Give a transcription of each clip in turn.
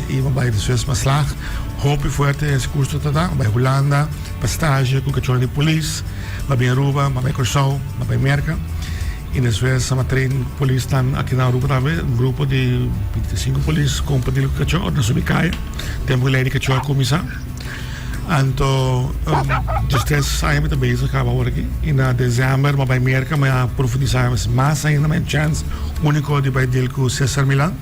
y mi a bay despues mi a slag hopi fuerte e curso ta mi a bay Hulanda pa stage cu cachorro di polis, mi a bin Aruba, mi a bay Corsou, mi a bay Merca y despues mi a train polisnan aki na Aruba tambe, un grupo di 25 polis con pa deal cu cachorro na subi caya, tempo cu ley di cachorro a cuminsa. Anto diestres aña mi ta bezig caba awor aki y na december mi a bay Merca mi a profundisa mas ainda mi a chance unico di bay deal cu Cesar Milan.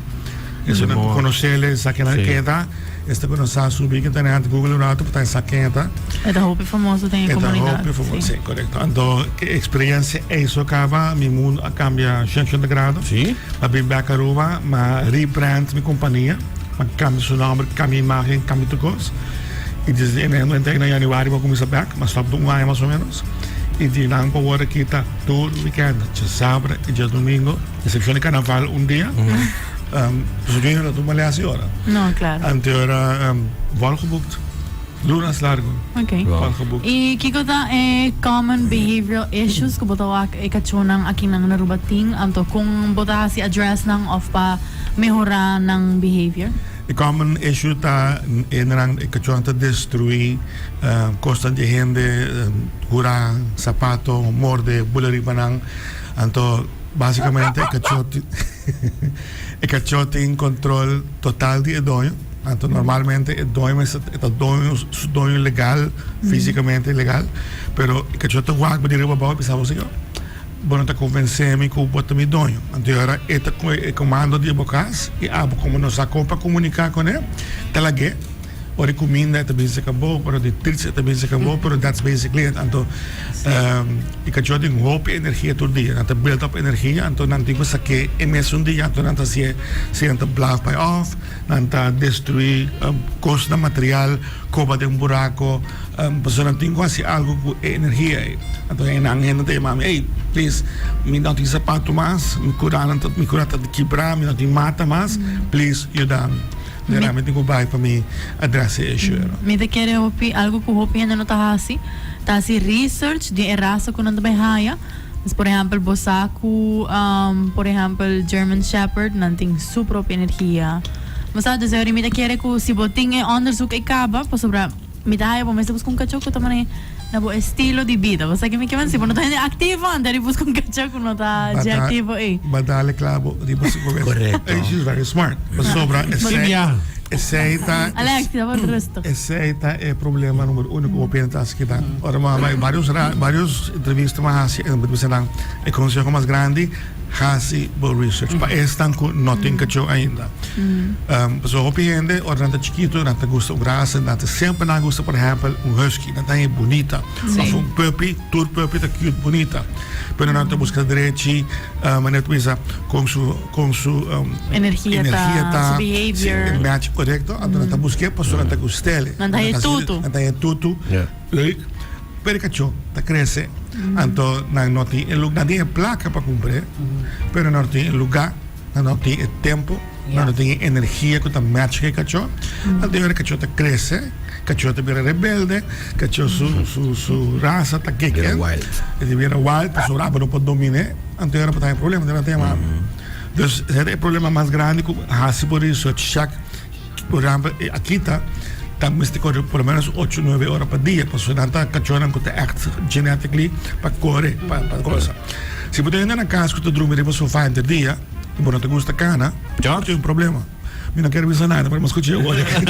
Esun nan conocele sa ken nan keda esta cu nan sa subi internet google un rato pa ta sa ken e ta. E ta hopi famoso den e comunidad. E ta hopi famoso si corecto. Anto e experiencia ey so caba mi mundo a cambia 180 grado. Si. Mi a bin bek Aruba mi a rebrand mi compania. Mi a cambia su nomber, cambia imagen, cambia tur cos. Y desde e momento ey na januari mi a cuminsa bek. Mi a stop un aña mas o menos. Y di nan pa awor aki ta tur weekend, djasabra y djadomingo, excepcion di carnaval un dia. Pasobra mi no ta tuma les y ora. No, claro. Anto ora volgeboekt, lunas largo. Ok. Volgeboekt. Y kico ta e common behavioral issues cu bo ta wak e cachonan akinan na Aruba tin? Anto con bo ta haci address nan of pa mehora nan behavior? E common issue ta e nan e cachonan ta destrui cosnan di hende, hura, sapato, morde, bula riba nan. Anto basicamente e cacho E kachó tin control total di e doño, anto normalmente e doño mester e ta doño su doño legal, fisicamente legal, pero e kachó ta wak bo di riba abou y bisa bo señor, bo no ta convence mi cu bo ta mi doño, anto e ora e ta coge e comando di bo cas y abo como no sa con pa comunica cune ta lag'é. Ora di cuminda e ta bin seca bo, ora di trits e ta bin seca bo, pero that's basically it. Anto e cachor tin hopi energia tur dia, nan ta build up energia, anto nan tin cu saké e mesun dia, anto nan ta hacié si nan ta blaf bai off, nan ta destrui cosnan material, coba den buraco, pasobra nan tin cu haci algo cu e energia ey. Anto nan hende ta yama mi, ey please mi no tin zapato mas, mi cura nan ta mi cura ta kibra, mi no tin mata mas, please yuda mi. Mi tin ku bai pa mi address e issue ero. Mi ta kere hopi, algo ku hopi hende no ta hasi, ta hasi research di e rasa ku nan ta bai haya. Dus por ehempel bo sa ku por ehempel German Shepherd nan tin su propio energia. Bo sa, dus mi ta kere ku si bo tin e onderzoek e kaba pasobra mi ta haya bo mester buska un kachó ku ta mane na bo estilo di bida. Bo sa ke mi ke men? Si bo no ta hende aktivo anto di buska un kachó ku no ta dje aktivo ei. Ba dale klabo riba su kabes. Korekto. Ey, she's very smart. Pasobra esei, esei ta, Alex, ta bo rustig. esei ta e problema numero uno ku bo pende ta hasi kinan. Ora mi a bai varios ra, varios entrevista mi a hasi en mi ta bisa nan e konseho mas grandi hasi bo research pa esnan ku no tin kachó ainda. Pasobra hopi hende ora nan ta chikito nan ta gusta un rasa, nan ta semper nan gusta por ehèmpel un husky, nan ta haña bunita òf un puppy, tur puppy ta cute bunita, pero nan ta buska drechi manera ta bisa kon su kon su Energia ta, su behavior. Si e match korekto, anto nan ta busk'é pasobra nan ta gust'el. Nan ta haña tutu. Nan ta haña tutu, leuk. Pero e kachó ta krese, anto nan no tin e lugá, nan tin e plaka pa kumpr'é, pero nan no tin e lugá, nan no tin e tempu, nan no tin e energia ku ta match ku e kachó. Anto e ora e kachó ta krese, kachó ta bira rebelde, kachó su su su rasa ta kick in, e ta bira wild pasobra abo no por domin'é, anto e ora bo ta haña problema, nan ta yama bo. Dus esei ta e problema mas grandi ku hasi bo research, check. Por ehempel, e Akita ta mester kore por lo menos ocho nuebe ora pa dia, pasobra nan ta kachónan ku ta ègt genetically pa kore, pa pa cosa. Si bo ta hende na kas ku ta drumi riba sofa henter dia i bo no ta gusta kana, bo tin un problema. Mi no kier bisa nada, pero mi a skucha e wòrdu aki.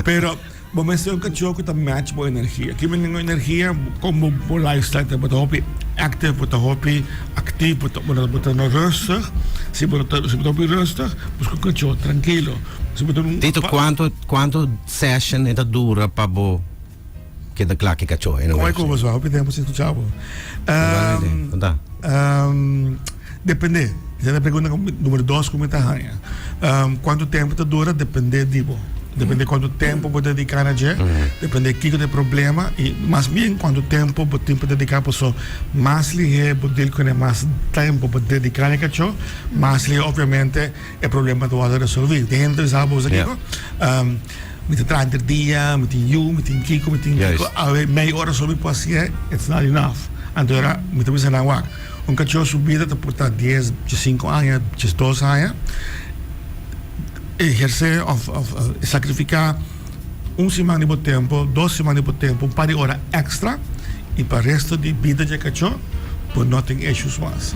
Pero Bo mester un kachó ku ta match bo energia. Ki men energia? Kon bo bo lifestyle ta. Bo ta hopi active, bo ta hopi actief, bo ta bo ta no rustig. Si bo ta si bo ta hopi rustig, buska un kachó trankilo. Si bo ta un Tito, kuantu kuantu session e ta dura pa bo keda kla ku e kachó? Komo e komo hopi tempu sin skucha bo. Konta. Depende. Esei ta e pregunta numero dos ku mi ta haña. Kuantu tempu ta dura depende di bo. Depende kuantu tempu bo dediká na dje, depende kiko ta e problema i mas bien kuantu tempu bo tin pa dediká paso mas lihé bo deal kuné mas tempu bo dediká na e kachó mas lihé obviamente e problema ta wòrdu resolví. Tin hende ta bisa bo sa kiko mi ta traha henter dia, mi tin yu, mi tin kiko, mi tin kiko, awe mei ora so mi por hasié, it's not enough. Anto era mi ta bisa nan wak. Un kachó su bida ta por ta dies, diesinko aña, diesdos aña. ehersé òf òf sakrifiká un siman di bo tempu, dos siman di bo tempu, un par di ora èkstra i pa resto di bida di e kachó bo no tin issues mas.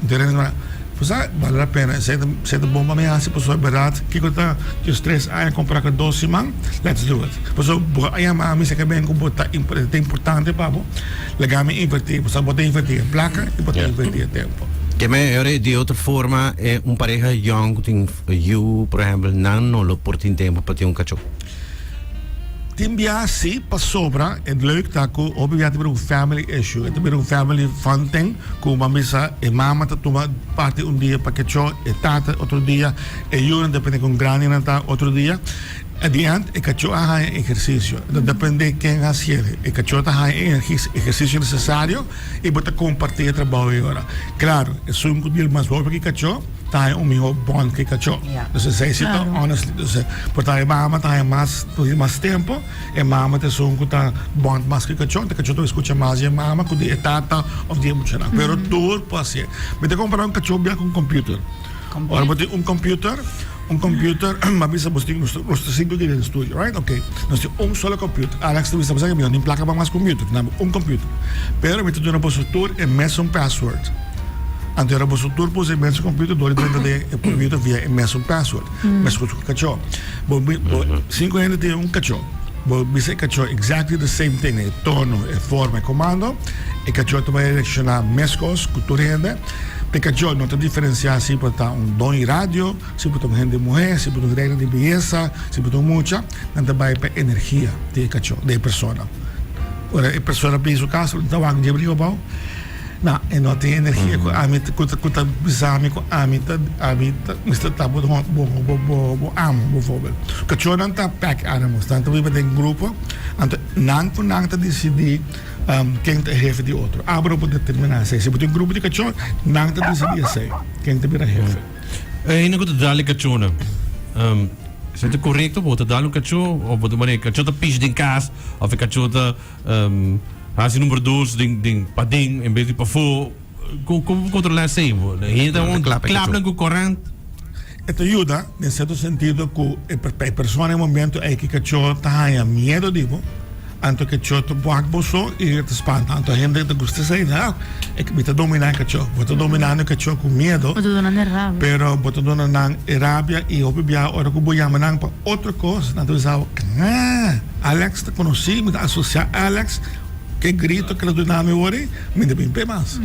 Entonces bo sa bale la pena esei ta esei ta bon pa mi hasi pasobra bèrdat kiko ta djes tres aña kompará ku dos siman let's do it pasobra bo a yama mi saka ben ku bo ta ta importante pa bo laga mi invertí bo sa bo ta invertí e plaka i bo ta invertí e tempu. Ke men ora di otro forma e un pareha yòn ku tin yu por ehèmpel nan no lo por tin tempu pa tin un kachó. Tin bia si pasobra e leuk ta ku hopi bia ta bira un family issue e ta bira un family fun thing ku bo a bisa e mama ta tuma parti un dia pa kechó e tata otro dia e yunan depende kon grandi nan ta otro dia at the end e kachó a haña ehersisio ta depende ken hasiel e kachó ta haña e ehersisio nesesario i bo ta komparti e trabou e ora klaro esun ku deal mas hopi ku e kachó. Ta haña un mihó bond ku e kachó. Dus esei si ta honestly. Dus por ta e mama ta haña mas mas tempu, e mama ta esun ku ta bond mas ku e kachó, e kachó ta skucha mas di e mama ku di e tata òf di e muchanan. Pero tur por hasié. Mi ta kompará un kachó bia ku un computer. Ora bo tin un computer, un computer, mi a bisa bo tin nos ta sinku aki den studio, right? Ok. Nos tin un solo computer. Alex ta bisa bo sa ke mi no tin plaka pa mas computer. Dame un computer. Pero mi ta duna boso tur e mesun password. Anto era boso tur puse e mesun computer dor di drenta den e computer via e mesun password. Meskos ku kachó. Bo bo sinku hende tin un kachó. Bo bisa e kachó exactly the same thing, e tono, e forma, e komando, e kachó ta bai reakshoná meskos ku tur hende. E kachó no ta diferensiá si bo ta un don di radio, si bo ta un hende muhé, si bo ta un reina di beyesa, si bo ta un mucha, nan ta bai pa e energia di e kachó, di e persona. Ora e persona bin su kas, ta wak dje bringa abou. Na, e no tin energia ku ami ku ta ku ta bisa mi ku ami ta ami ta mester ta bo bo bo bo bo amo bijvoorbeeld. Kachónan ta pack animals, nan ta biba den grupo, anto nan ku nan ta disidí ken ta e hefe di otro. Abo no por determiná esei. Si bo tin un grupo di kachó, nan ta disidí esei, ken ta bira hefe. E hende ku ta dal e kachónan, esei ta korekto? Bo ta dal un kachó òf bo ta manera e kachó ta pishi den kas òf e kachó ta. Hasi number dos den den paden en bes di pafó. Kon kon bo kontrolá esei? Hende ta un klapnan ku korant. E ta yuda den sierto sentido ku e e persona e momento ei ku kachó ta haña miedo di bo, anto kachó ta wak bo so i e ta spanta. Anto hende ta gusta esei, ah, mi ta dominá e kachó. Bo ta dominando e kachó ku miedo. Bo ta duna nan e rabia. Pero bo ta duna nan e rabia i hopi biaha ora ku bo yama nan pa otro kos, nan ta bisa bo, ah. Alex ta conoci, mi ta asocia Alex ke grito ke la duna mi wori, mi ta bin pe mas.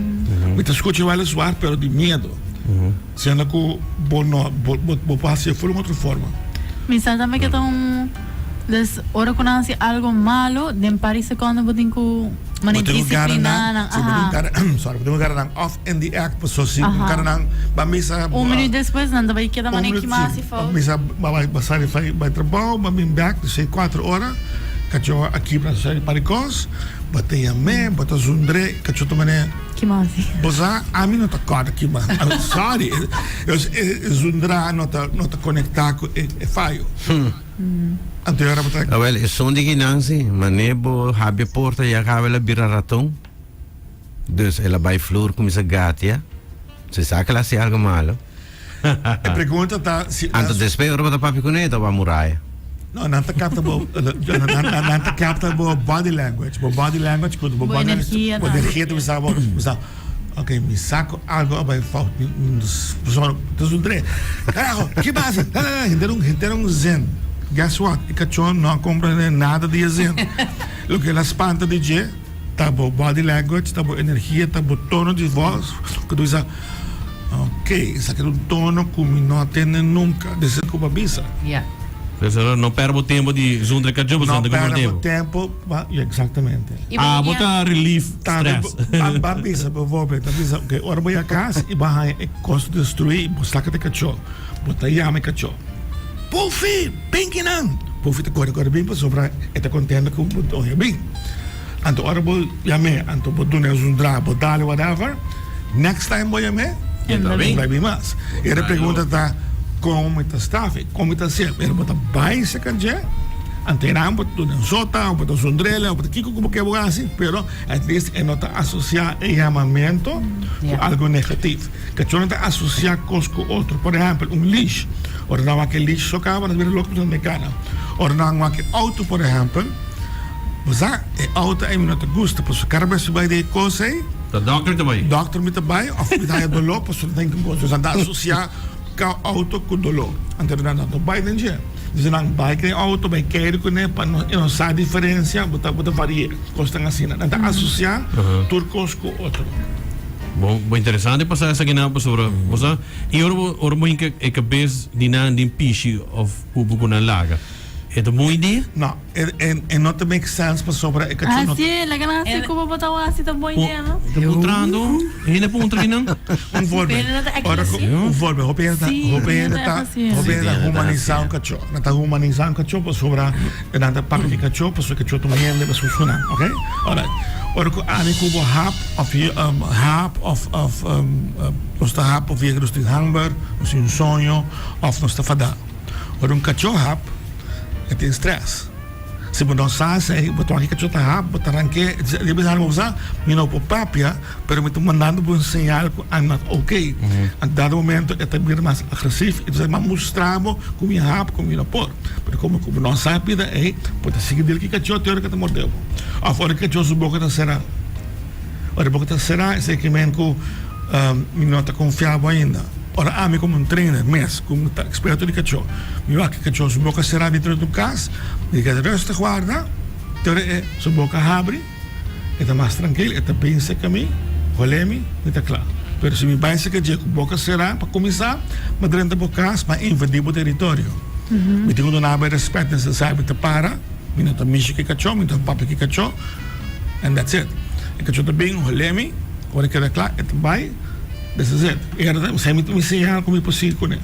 Mi ta scucha weliswaar pero di miedo. Siendo cu bo no, bo bo por haci ful un otro forma. Mi sa tambe ke ta un, des ora cu nan haci algo malo den par di secondo bo tin cu mane disciplina nan, Si bo tin cu sorry, bo tin cu gara nan off in the act paso si bo gara nan ba misa. Un minuut despues nan ta bay keda mane kima haci fout. Ba misa ba sali bay trabao ba bin bek di cuatro ora cacho a kibra su par di cos bo ta yam'e bo ta zundr'e cacho ta mane Kima haci. Bo sa ami no ta corda kima sorry e zundra no ta no ta conecta cu e fayo. Anto ora bo ta. Awel esun di kinan si mane bo habia porta ya caba el a bira raton. Dus el a bai flur cuminsa gatia. Si sa cu el a haci algo malo. E pregunta ta si. Anto despues ora bo ta papia cune e ta wak muraya. No, nan ta capta bo, nan ta capta bo body language, bo body language cu bo body language, bo energia ta bisa bo, bisa, ok, mi sa cu algo a bai fout, pasobra ta un tre, carajo, ki pasa? Henter un, henter un zin. Guess what? E cachon no a comprende nada di e zin. Loke el a spanta di dje. Ta bo body language, ta bo energia, ta bo tono di voz ku ta bisa, ok, esaki ta un tono ku mi no a tende nunka, desde ku bo a bisa. Ya. Pues ora no perde bo tempo di zundra kachó pasobra no ta ku perde bo tempo pa, ya, exactamente. Ah, bo ta relief stress. Tambe bo a bisa bijvoorbeeld, ta bisa, ok, ora bo ya kas i bo a haña e kos destruí, bo saka ta kachó, bo ta yama e kachó, Puffy, bin kinan! Puffy ta kore kore bin pasobra e ta kontento ku bo doño bin. Anto ora bo yam'é, anto bo dun'é un dra, bo dale whatever, next time bo yam'é, E ta bin. bai bin mas. E e pregunta ta, kon mi ta stafi? Kon mi ta hasié? Pero bo ta bai serka dje, anto einan bo ta dun'é un sota, bo ta zundr'é, bo ta kiko ku bo ke bo hasi, pero at least e no ta asosiá e yamamentu ku algu negatief. Kachó no ta asosiá kos ku otro. Por ehèmpel, un leash. Ora nan wak e leash so kaba nan ta bira loko pasobra nan ta kana. Ora nan wak e outo por ehèmpel, bo sa e outo ei mi no ta gusta pasobra kada bes mi bai den e kos ei, Ta dòkter ta bai. Dòkter mi ta bai òf mi ta haña doló pasobra nan tin kos. Nan ta asosiá ka outo ku doló. Anto nan no ta bai den dje. Dise nan bai ku e outo bai keri kuné pa no e no sa diferensia bo ta bo ta vari'é. Kosnan asina. Nan ta asosiá tur kos ku otro. Bon, bo interesante pa sa esaki nan pasobra bo sa i ora bo ora bo hinka e kabes di nan den pishi òf pupu ku nan laga e ta bon idea? No, e e e no ta make sense pasobra e kachó no Hasi e, laga nan hasi ku bo bo ta wak si ta bon idea no. Ta puntrando, hende puntra di nan. Un voorbeeld. Pero no ta echt Ora ku así. un voorbeeld, hopi hende ta Sí, hopi no hende ta ta echt así. hopi Sí, hende ta hende ta humanisá hasi. un kachó. Nan ta humanisá un kachó pasobra E nan ta papia di kachó pasobra kachó ta un hende pa susuna, ok? Alright. Ora ku ami ku bo hap òf hap òf òf nos ta hap òf yega nos tin hamber, nos tin un soño òf nos ta fadá. Ora un kachó hap e tin strès. Si bo no sa esei, bo ta wak e kachó ta hap, bo ta rank'é, e bisa bo sa mi no por papia pero mi ta mandando bo un señal ku I'm not okay. Anto dado momento e ta bira mas agresief i ta mustra bo ku mi hap ku mi no por. Pero como cu bo no sa pida ey, bo ta sigui dil ki cacho te ora cu ta morde bo. Of ora ki cacho su boca ta cera. Ora e boca ta cera, esey ke men cu mi no ta confia bo ainda. Ora ami como un trainer mes, cu mi ta experto di cacho, mi wak ki cacho su boca cera dentro di un cas, mi keda rustig warda te ora e su boca habri. E ta mas trankil, e ta bin serka mi, hole mi, mi ta kla. Pero si mi bai serka dje ku boka será pa kuminsá, mi a drenta bo kas, mi a invadí bo teritorio. Mi tin ku duna bo e rèspèt nesesario. Mi ta para, mi no ta mishi ku e kachó, mi no ta papia ku e kachó, and that's it. E kachó ta bin, hole mi, ora e keda kla, e ta bai, this is it. E ta esei mi señal ku mi por sigui kuné.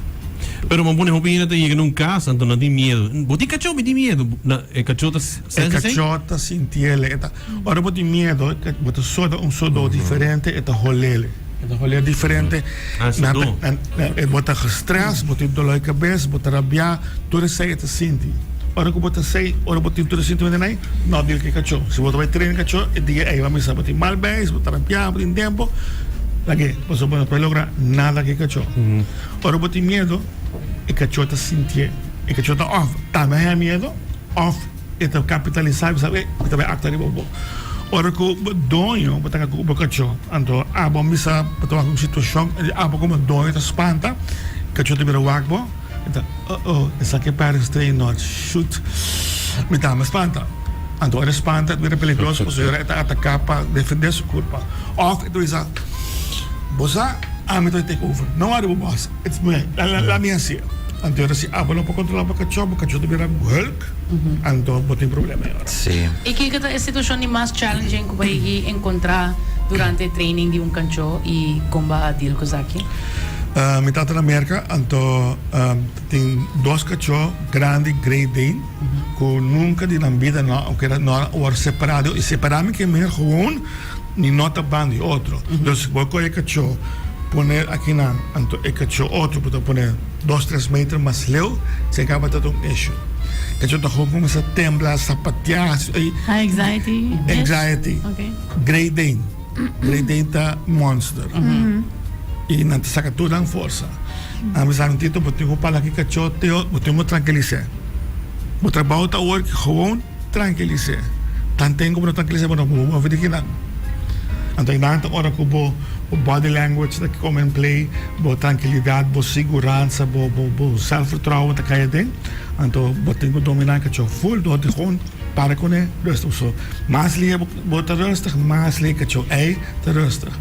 Pero bo pone hopi hende ta yega na un kas, anto nan tin miedu. Bo tin kachó? Mi tin miedu. E kachó ta. E kachó ta sintiele. E ta, ora bo tin miedo, bo ta soda un sodó diferente, e ta holele. E ta holé diferente. Ah, sodó. Bo ta gestrès, bo tin doló di kabes, bo ta rabiá, tur esei e ta sinti. Ora ku bo ta esei, ora bo tin tur e sintimentunan ei, no dil ku e kachó. Si bo ta bai train e kachó, e dia ei bo a misa bo tin mal beis, bo ta rabiá, bo tin tempu, lag'é, pasobra bo no por logra nada ku e kachó. Ora bo tin miedo, e kachó ta sintié. E kachó ta òf tambe a haña miedo. Of e ta kapitalisá i bisa, ey, mi ta bai aktua riba bo. Ora ku bo doño bo ta ku bo kachó, anto abo a bisa bo ta wak un situashon i abo komo doño ta spanta, kachó ta bira wak bo, e ta, oh oh, esaki e parents trainer, shoot, mi tambe spanta. Anto ora e spanta e ta bira peligroso pasobra e ta ataká pa defendé su kurpa. Of e ta bisa, bo sa, ami ta bai take over, no wòri bo bòs. It's me, la mi hasié. Anto ora si abo no por controla bo cachó, bo cachó ta bira hulk, anto bo tin problema e ora. Sí. I kiko ta e situashon di mas challenging ku bo a enkontrá durante e training di un kanchó i kon bo a deal ku esaki? Mi tata na Merka, anto tin dos kachó grandi Great Dane ku nunka di nan bida no a keda no a wòrdu separá. I separá mi ke mester gewoon. Ni no ta ban di otro. Dus bo kohe e kachó pone akinan, anto e kachó otro bo ta pone dos tres meter mas leu, esei kaba ta un issue. Kachó ta gewoon kuminsá tembla, sapateá, hasi High anxiety. Anxiety. Okay. Great Dane. Great Dane ta monster. I nan ta saka tur nan forsa. Nan bisa mi Tito bo tin ku pala ki kachó te bo tin ku trankilis'é. Bo trabou ta awor ki gewoon. Trankilis'é. Tanten ku bo no trankilis'é bo no por move di kinan. Anto einan ta ora ku bo body language ta come in play, bo trankilidat, bo siguransa, bo bo selfvertrouwen ta kai aden. Anto bo tin ku dominá kachó ful dor di gewoon para kuné rustig. So mas lihe bo ta rustig, mas lihe kachó ei ta rustig.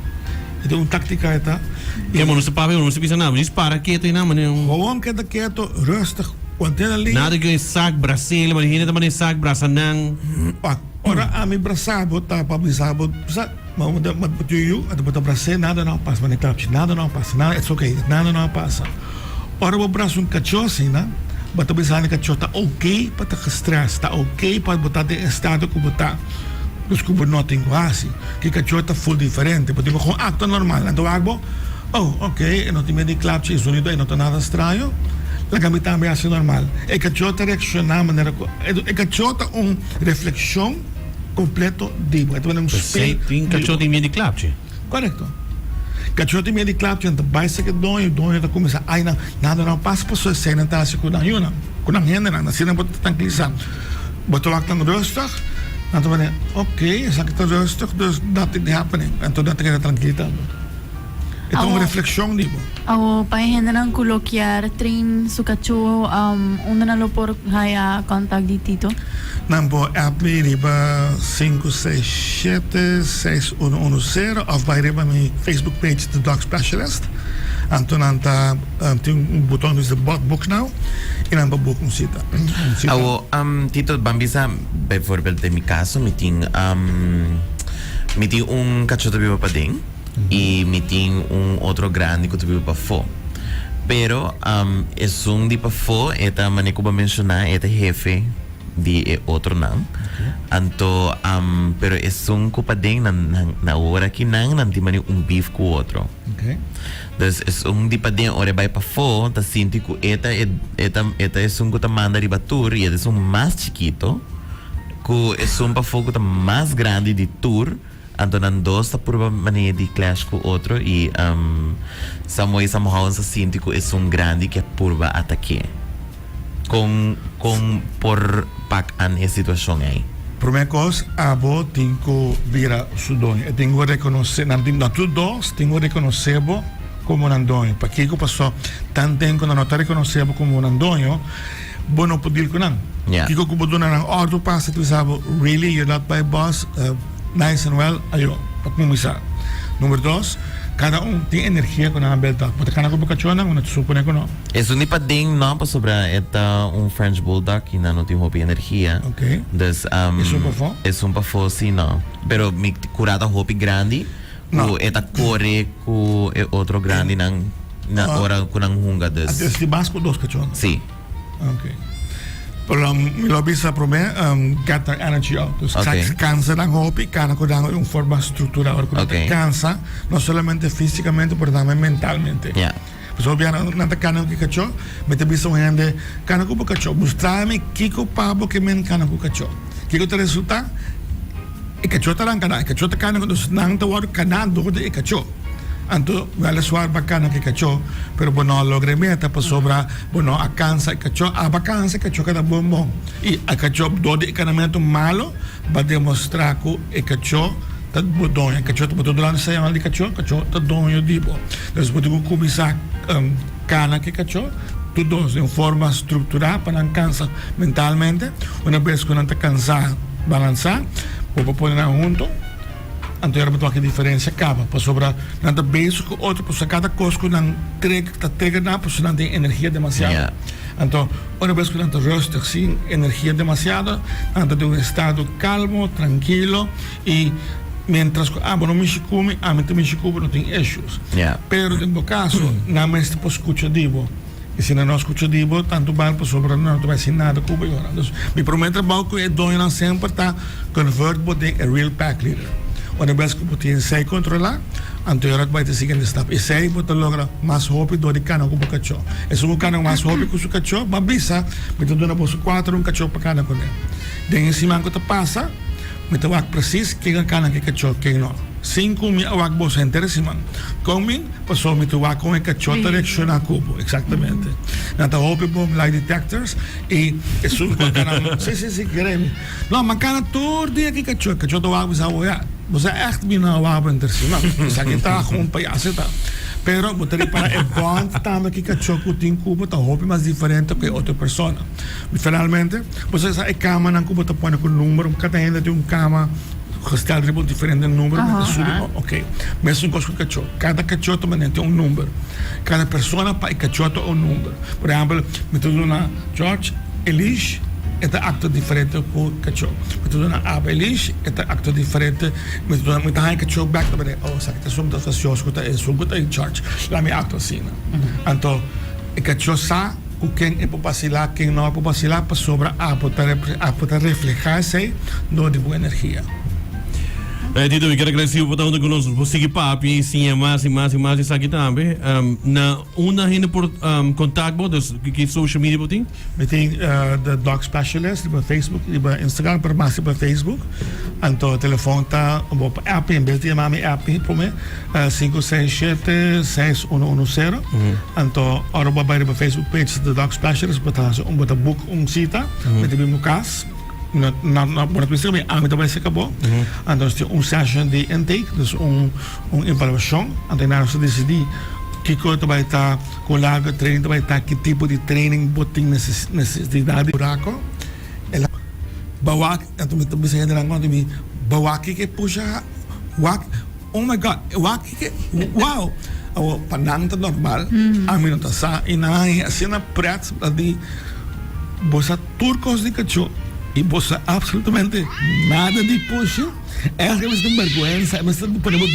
E ta un taktika e ta. Ke bo no sa papia, bo no sa bisa nada, bo djis para keto einan manera un. Gewoon keda keto, rustig. Cuantera li. Nada cu e sak brasele, ma hende ta manda e sak brasa nan. Pak, ora ami brasa bo ta pa bisa bo, sa, ma bo ta yu yu, anto bo ta bras'é, nada no a pasa, manda e klapchi, nada no a pasa, nada, it's okay, nada no a pasa. Ora bo brasa un kachó asina, bo ta bisa e kachó ta okay pa ta gestrès, ta okay pa bo ta den e estado ku bo ta, dus ku bo no tin ku hasi. Ki kachó ta ful diferente, bo tin ku gewoon aktua normal, anto wak bo. Oh, ok, e no tin miedu di klapchi, e zonido ei no ta nada straño. Laga mi tambe hasi normal. E kachó ta reakshoná manera ku e kachó ta un reflekshon kompleto di bo. E ta manera un spel P'esei tin di kachó bo. tin miedu di klapchi. Korekto. Kachó tin miedu di klapchi, nan ta bai saka e doño, e doño ta kuminsá ai nan, nada no a pasa pasobra esei nan ta hasi ku nan yunan, ku nan hendenan, asina bo ta trankilisá. Bo ta wak nan rustig, nan ta manera, ok, esaki ta rustig, dus nothing happening, anto nan ta keda trankil tambe. E ta un reflekshon di bo. Awo pa e hendenan ku lo kier train su kachó, unda nan lo por haya kontak di Tito? Nan por app mi riba 567 6110 of bai riba mi Facebook page The Dog Specialist. Anto nan ta tin un buton ku dice book now i nan por book un sita. Awo Tito ban bisa bijvoorbeeld den mi kaso mi tin mi tin un kachó ta biba paden. I mi tin un otro grandi ku ta biba pafó. Pero esun di pafó e ta manera ku bo a menshoná e ta hefe di e otronan. Anto pero esun ku paden nan nan na ora aki nan nan tin manera un beef ku otro. Dus esun di paden ora e bai pafó ta sinti ku e ta e ta e ta esun ku ta manda riba tur i e ta esun mas chikito ku esun pafó ku ta mas grandi di tur. Anto nan dos ta purba manera di clash cu otro y some way somehow nan sa sinti cu esun grandi ke purba atake. Con con por pak an e situacion ey? Prome cos abo tin cu bira su doño. E tin cu reconoce, nan tin, nan tur dos tin cu reconoce bo como nan doño. Pakico? Paso tanten cu nan no ta reconoce bo como nan doño, bo no por deal cu nan. Kico cu bo duna nan ordo pasa ta bisa bo, really you're not my boss? Nice and well, ayo, pa cuminsa. Number dos, cada un tin energia cu nan a build up. Bo ta cana cu bo cachonan o no ta supone cu no? Esun di paden no, pasobra e ta un French Bulldog y nan no tin hopi energia. Ok. Dus, Esun pafó? Esun pafó si no. Pero mi cura ta hopi grandi. Ku e ta kore ku e otro grandinan na ora ku nan hunga dus. Antes di bas ku dos kachon? Si. Ok. Pero mi lo bisa prome get their energy out. Dus kansa nan hopi, kana ku nan un forma strukturá. Ora ku nan ta kansa, no solamente físikamente pero tambe mentalmente. Pasobra hopi nan ta kana ku kachó, mi ta bisa un hende, kana ku bo kachó, mustra mi kiko pa bo ke men kana ku kachó. Kiko ta resultá? E kachó ta ranka nan, e kachó ta kana ku nos, nan ta wòrdu kaná dor di e kachó. Anto, wèliswar bo a kana ku e kachó, pero bo no a logra e meta pasobra bo no a kansa e kachó. Abo a kansa e kachó keda bon bon. I e kachó dor di e kanamentu malu bo a demostrá ku e kachó ta bo doño. E kachó ta bo ta durante señal di kachó, kachó ta doño di bo. Entonces bo tin ku kuminsá kana ku e kachó tur dos den forma strukturá pa nan kansa mentalmente. Una bes ku nan ta kansá balansá, bo por pone nan hunto, anto yora bo ta wak e diferensia kaba, pasobra nan ta bezig ku otro, pasobra kada kos ku nan trek ta trigger nan, pasobra nan tin energia demasiado. Anto una bes ku nan ta rustig, sin energia demasiado, nan ta den un estado kalmo, trankilo i mientras ku abo no mishi ku mi, ami ta mishi ku bo, no tin issues. Pero den bo kaso, nan mester por skucha di bo. I si nan no skucha di bo, tantu bal pasobra nan no ta bai hasi nada ku bo i ora. Dus, mi promé trabou ku e doñonan semper ta convert bo den e real pack leader. Ora bes ku bo tin esei kontrolá, anto e ora ku bai ta siguiente stap. Esei bo ta logra mas hopi dor di kana ku bo kachó. Esun ku kana mas hopi ku su kachó, bo a bisa, mi ta duna boso kuater un kachó pa kana kuné. Den e siman ku ta pasa, mi ta wak presis ken a kana ku e kachó, ken no. Sin ku mi a wak boso henter e siman. Kon mi? Pasobra mi ta wak kon e kachó ta reakshoná ku bo. Eksaktamente. Nan ta hopi bon lie detectors i esun ku a kana. Si, si, si, kere mi. No, mi a kana tur dia ku e kachó. E kachó ta wak bisa bo, ya, bo sa ègt mi no a wak bo henter siman. Esaki ta un payaso e ta. Pero bo ta ripará e bond tambe ku e kachó ku tin ku bo ta hopi mas diferente ku e otro persona. Finalmente, bo sa e kamanan ku bo ta pone ku number, kada hende tin un kama. Gestel riba un diferente number men ta subi no ok mesun kos ku kachó kada kachó ta manera tin un number kada persona pa e kachó ta un number por ehèmpel mi ta duna George e leash e ta aktua diferente ku kachó mi ta duna Abba e leash e ta aktua diferente mi ta duna mi ta haña kachó bèk ta manera oh esaki ta esun ta fasioso ku ta esun ku ta in charge laat mi aktua asina anto e kachó sa. Ku ken e por basilá, ken no a por basilá, pasobra abo ta abo ta reflehá esei dor di bo energia. Eh, Tito, mi kier agradeci bo pa ta hunto cu nos. Nos por sigui papia y siña mas y mas y mas esaki tambe. Na unda hende por contact bo? Dus ki social media bo tin? Mi tin The Dog Specialist riba Facebook, riba Instagram, pero mas riba Facebook. Anto telefon ta bo por app mi, en bes di yama mi app mi prome 567 6110. Anto ora bo bai riba Facebook page The Dog Specialist bo ta hasi un bo ta book un cita, mi ta bin bo cas. No no no bo no ta bisa mi ami ta bai cerca bo. Anto nos tin un session di intake, dus un un evaluacion. Anto nan nos ta decidi kico ta bai ta. Con largo e training ta bai ta? Ki tipo di training bo tin necesidad di? Buraco el a ba wak anto mi ta bisa hendenan cuando mi ba wak kiko e pusha wak oh my God wak kiko wow awo pa nan ta normal ami no ta sa y nan a haña asina pret di bo sa tur cos di cacho y bo sa absolutamente nada di pusha. Eigenlijk a mester ta un berguensa a mester pone bo.